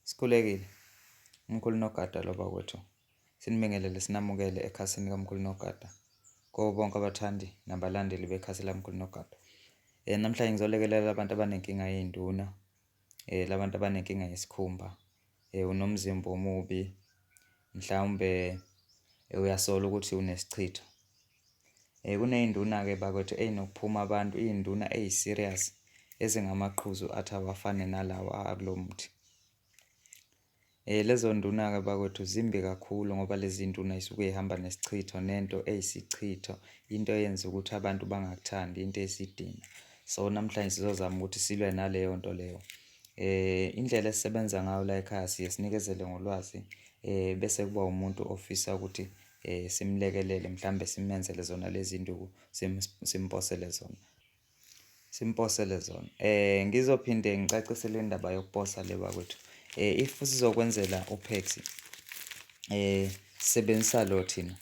Sikhulekile. Umkhulu Nogada lo bakwethu. Sinibingelele sinamukele ekhasini kaMkhulu Nogada. Kubo bonke abathandi nabalandeli bekhasi laMkhulu Nogada. Namhlanje ngizolekelela abantu abanenkinga yey'nduna, labantu abanenkinga yesikhumba, unomzimba omubi, mhlawumbe uyasola ukuthi unesichitho. Kuney'nduna-ke bakwethu ey'nokuphuma abantu, iy'nduna ey'serious ezingamaqhuzu athi awafane nalawa akulo muthi. Lezo nduna-ke bakwethu zimbi kakhulu ngoba lezi nduna y'suke y'hamba nesichitho nento eyisichitho, into eyenza ukuthi abantu bangakuthandi, into eyisidina. So, namhlanje sizozama ukuthi silwe naleyo nto leyo. Indlela esisebenza ngayo la ekhaya siye sinikezele ngolwazi bese kuba umuntu ofisa ukuthi simlekelele mhlambe simenzele zona lezi nduku simposele zona. Simposele zona. Ngizophinde ngicacise le ndaba yokuposa le bakwethu. If sizokwenzela uPaxi sisebenzisa lo thina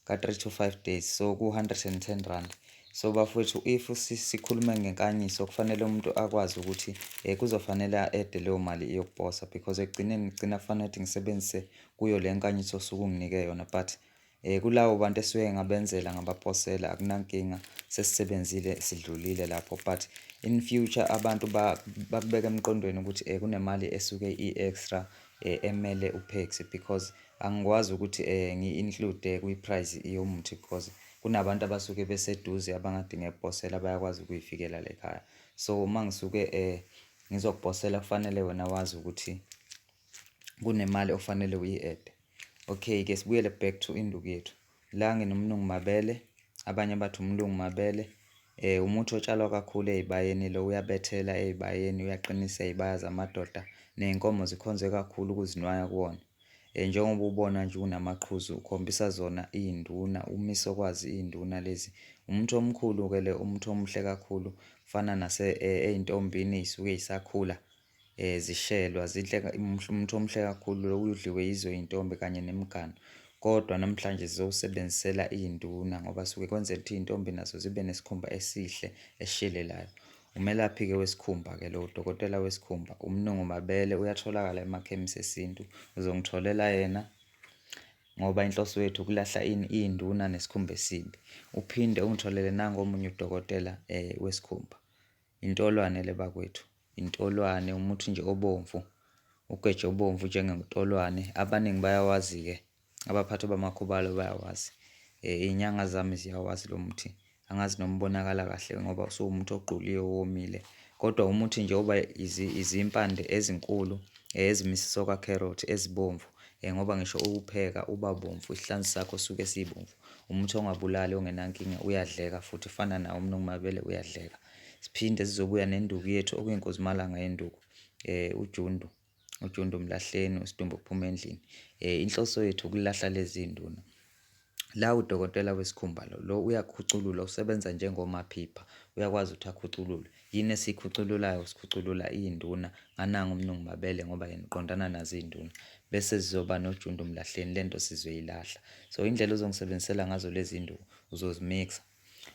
ka-3 to 5 days, so ku-110 rand. So bafowethu, if sikhuluma ngenkanyiso kufanele umuntu akwazi ukuthi kuzofanele a-add-e leyo mali yokuposa, because ekugcineni ngigcina kufanele ukuthi ngisebenzise kuyo le nkanyiso osuke unginike yona. But kulabo bantu esuke ngabenzela ngabaposela akunankinga, sesisebenzile sidlulile lapho. But in future abantu bakubeka emqondweni ukuthi kunemali esuke i-extra emele uPaxi, because angikwazi ukuthi ngi-include kwi-price yomuthi, because kunabantu abasuke beseduze abangadinga ukuposela, bayakwazi ukuyifikela la ekhaya. So uma ngisuke ngizokuposela kufanele wena wazi ukuthi kunemali ofanele uyi-add-e. Okay-ke, sibuyele back to induku yethu. La nginomlungu mabele, abanye bathi umlungu mabele. Umuthi otshalwa kakhulu ey'bayeni lo, uyabethela ey'bayeni, uyaqinisa iy'baya zamadoda, ney'nkomo zikhonze kakhulu ukuzinwaya kuwona. Njengoba ubona nje unamaqhuzu, ukhombisa zona iy'nduna, umise okwazi iy'nduna lezi. Umuthi omkhulu-ke le, umuthi omuhle kakhulu, fana nase ey'ntombini ey'suke y'sakhula zishelwa zinhle. Umuthi omuhle kakhulu lo, udliwe yizo iy'ntombi kanye nemiganu. Kodwa namhlanje sizowusebenzisela iy'nduna ngoba suke kwenzela ukuthi iy'ntombi nazo zibe nesikhumba esihle esishelelayo. Umelaphi-ke wesikhumba-ke lo, udokotela wesikhumba, umnungu mabele, uyatholakala emakhemisi esintu. Uzongitholela yena ngoba inhloso yethu ukulahla ini, iy'nduna nesikhumba esibi. Uphinde ungitholele nangu omunye udokotela wesikhumba. Intolwane le bakwethu, intolwane umuthi nje obomvu, ugeje obomvu njengentolwane. Abaningi bayawazi-ke, abaphathi bamakhubalo bayawazi. Iy'nyanga zami ziyawazi lo muthi. Angazi noma ubonakala kahle ngoba usuwumuthi ogquliwe womile, kodwa umuthi nje oba izimpande ezinkulu ezimisiswa kwakherothi ezibomvu, ngoba ngisho uwupheka uba bomvu, isihlanzi sakho suke sibomvu. Umuthi ongabulali, ongenankinga, uyadleka futhi, fana nawo umnungu mabele uyadleka. Siphinde sizobuya nenduku yethu okuyinkozimalanga yenduku, ujundu, ujundu mlahleni, usidumbu kuphuma endlini. Inhloso yethu ukulahla lezi nduna. La udokotela wesikhumba lo, lo uyakhuculula, usebenza njengomaphipha, uyakwazi ukuthi akhuculule. Yini esiyikhucululayo? Sikhuculula iy'nduna ngananga umnungu mabele ngoba yena uqondana nazo iy'nduna. Bese sizoba nojundu mlahleni, lento sizoyilahla. So indlela ozongisebenzisela ngazo lezi nduku, uzozimixa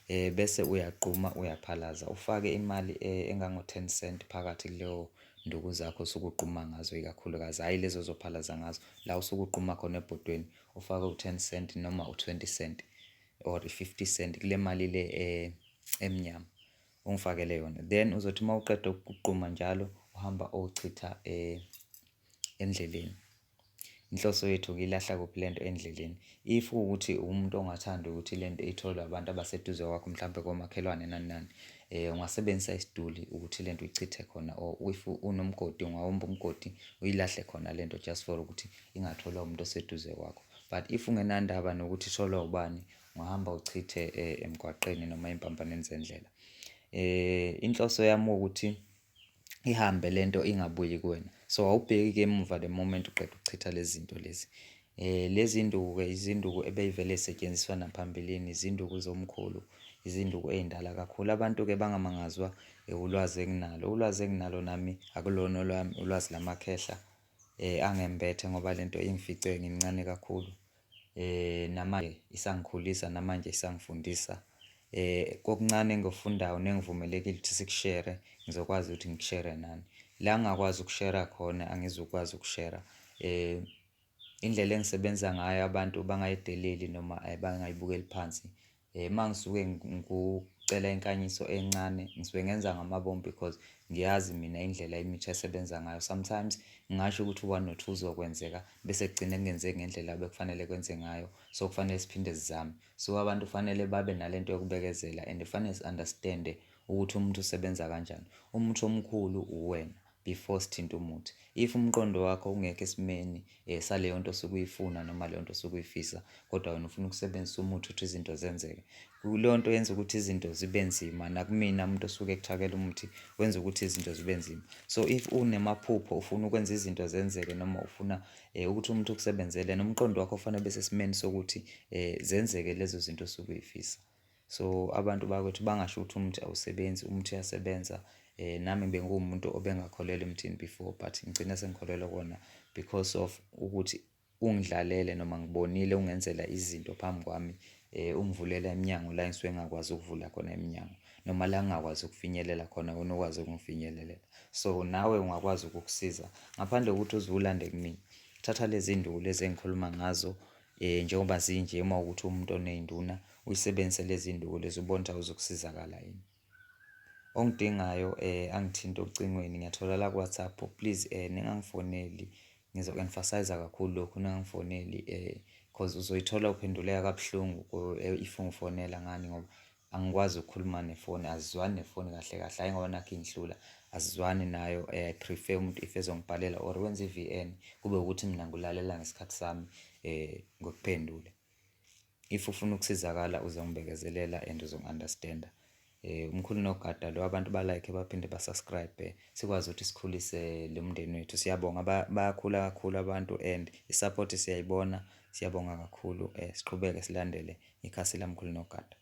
bese uyagquma uyaphalaza, ufake imali engango-10 cent phakathi kuleyo nduku zakho osuke ugquma ngazo, ikakhulukazi hhayi lezo ozophalaza ngazo, la usuke ugquma khona ebhodweni ufake u-10 cent noma u-20 cent or i-50 cent kule mali le emnyama, ungifakele yona. Then uzothi uma uqeda ukugquma njalo uhamba ochitha endleleni. Inhloso yethu ukuyilahla kuphi lento? Endleleni. If kuwukuthi umuntu ongathandi ukuthi lento itholwe abantu abaseduze kwakho, mhlampe komakhelwane nani nani, ungasebenzisa isiduli ukuthi lento uyichithe khona, or if unomgodi ungawumba umgodi uyilahle khona lento, just for ukuthi ingatholwa umuntu oseduze kwakho. But if ungenandaba nokuthi itholwa ubani, ungahamba uchithe emgwaqeni noma ey'mpampaneni zendlela. Inhloso yami ukuthi ihambe lento ingabuyi kuwena. So awubheki-ke emuva the moment uqeda ukuchitha lezi zinto lezi. Lezi nduku-ke izinduku ebey'vele y'setshenziswa naphambilini, izinduku zomkhulu, izinduku ey'ndala kakhulu. Abantu-ke bangamangazwa ulwazi enginalo. Ulwazi enginalo nami akulona olwami, ulwazi lamakhehla angembethe, ngoba lento ingifice ngimncane kakhulu. Namanje isangikhulisa, namanje isangifundisa. Kokuncane engikufundayo nengivumelekile ukuthi sikushere, ngizokwazi ukuthi ngikushere nani. La ngingakwazi ukushera khona angizukwazi ukushera. Indlela engisebenza ngayo abantu bangayideleli noma bangayibukeli phansi. Uma ngisuke ngikucela inkanyiso encane ngisuke ngenza ngamabomu because ngiyazi mina indlela imithi esebenza ngayo. Sometimes ngingasho ukuthi u-one no-two uzokwenzeka bese kugcine kungenzeki ngendlela bekufanele kwenze ngayo, so kufanele siphinde sizame. So abantu kufanele babe nalento yokubekezela and kufanele si-understand-e ukuthi umuntu usebenza kanjani. Umuthi omkhulu uwena before sithinte umuthi. If umqondo wakho ungekho esimeni saleyo nto osuke uyifuna noma leyo nto osuke uyifisa, kodwa wena ufuna ukusebenzisa umuthi ukuthi izinto zenzeke, kuleyo nto yenza ukuthi izinto zibe nzima. Nakumina umuntu osuke ekuthakela umuthi wenza ukuthi izinto zibe nzima. So if unemaphupho ufuna ukwenza izinto zenzeke noma ufuna ukuthi umuntu ukusebenzele, nomqondo wakho kufanele ube sesimeni sokuthi zenzeke lezo zinto osuke uyifisa. So abantu bakwethu bangasho ukuthi umuthi awusebenzi, umuthi uyasebenza. Nami benguwumuntu obengakholelwa emthini before, but ngigcine sengikholelwa kuwona because of ukuthi ungidlalele noma ngibonile ungenzela izinto phambi kwami, ungivulela iminyango la engisuke ngingakwazi ukuvula khona iminyango noma la ngingakwazi ukufinyelela khona, wena ukwazi ukungifinyelelela. So nawe ungakwazi ukukusiza ngaphandle kokuthi uze ulande kumina. Thatha lezi nduku lezi engikhuluma ngazo njengoba zinje, uma ukuthi umuntu oney'nduna uyisebenzise lezi nduku lezi ubone ukuthi awuzukusizakala yini. Ongidingayo angithinte ocingweni, ngiyatholakala ku-WhatsApp. Please ningangifoneli, ngizo-emphasise kakhulu lokhu, ningangifoneli cause uzoyithola uphenduleka kabuhlungu if ungifonela ngani, ngoba angikwazi ukukhuluma nefoni, asizwani nefoni kahle kahle, hhayi ngoba nakhu ingihlula, asizwani nayo. I prefer umuntu if ezongibhalela or wenze i-V_N kube ukuthi mina ngikulalela ngesikhathi sami ngikuphendule. If ufuna ukusizakala uzongibekezelela and uzongi-understand-a. Umkhulu Nogada lo, abantu ba-like baphinde ba-subscribe, sikwazi ukuthi sikhulise lo mndeni wethu. Siyabonga, bayakhula kakhulu abantu and i-support siyayibona, siyabonga kakhulu. Siqhubeke silandele ikhasi laMkhulu Nogada.